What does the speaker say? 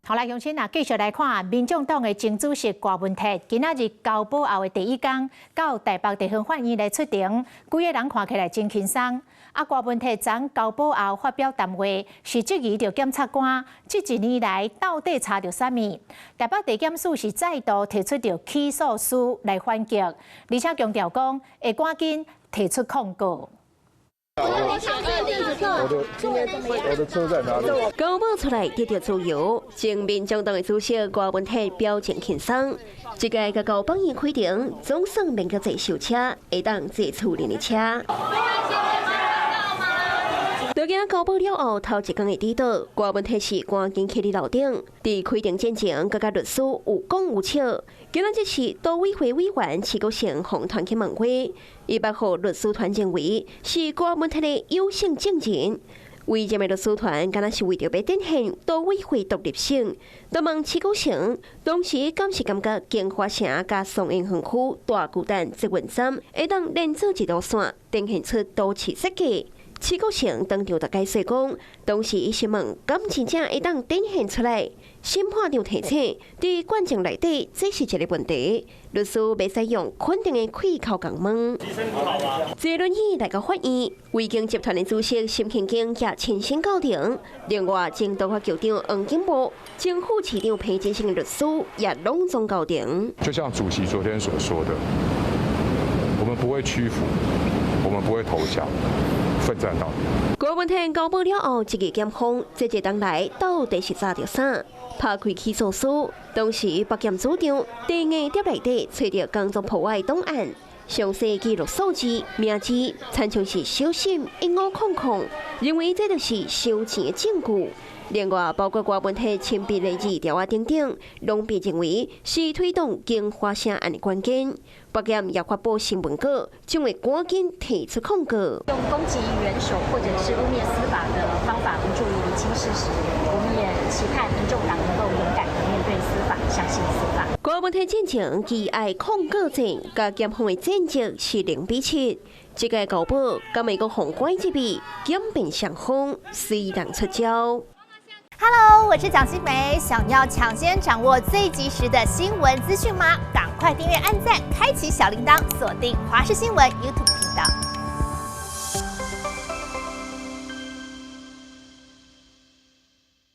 好來，鄉親啊，繼續來看民眾黨的前主席郭文鐵，今仔日交保後的第一工，到台北地方法院來出庭，規个人看起來真輕鬆。啊，郭文鐵昨交保後發表談話，是質疑著檢察官這一年來到底查著啥物？台北地檢署是再度提出著起訴書來反擊，而且強調講會趕緊提出控告。我的車在哪裡？交保出來得著自由，前民眾黨的主席郭文鐵表情輕鬆。這個交保院開庭，總算免閣坐囚車，會當坐厝裡的車。就驚交保了後，頭一工的抵倒，郭文鐵是趕緊徛佇樓頂，佇開庭進前，佮律師有講有笑。今仔這是都委會委員徐國成予傳去問話，伊捌予律師團認為是郭文鐵的有性證人。委任的律師團敢若是為著欲展現都委會獨立性，就問徐國成當時敢是感覺京華城佮松仁園區大巨蛋捷運站會當連做一條線，展現出都市設計。徐國成當場就解釋講，當時伊是問，敢真正會當展現出來？審判長提醒，佇卷證內底這是一個問題，律師袂使用肯定的開口共問。坐輪椅來到法院，維京集團的主席沈慶京也親身到庭。另外，前都發局長黃金波、前副市長彭金生的律師也攏總到庭。就像主席昨天所說的，我們不會屈服，我們不會投降。奮戰到底。郭文鐵交保了後，質疑檢方，這一冬來到底是查著啥？拍開起訴書，當時北檢主張，佇硬碟內底揣著工作簿的檔案，詳細記錄數字、名字，親像是小審1500，認為這就是收錢的證據。另外，包括郭文鐵親筆的字條啊等等，攏被認為是推動京華城案的關鍵。北檢也發布新聞稿，將會趕緊提出控告。用攻擊元首或者是污衊司法的方法無助於釐清事實。我們也期盼民眾黨能夠勇敢的面對司法，相信司法。郭文鐵進前其愛控告戰，佮檢方的戰績是0比7。這個交保，敢會閣予拐入去，檢辯雙方隨人出招。 Hello，我是蔣新梅。想要搶先掌握最及時的新聞資訊嗎？趕快訂閱、按讚、開啟小鈴鐺，鎖定華視新聞 YouTube 頻道。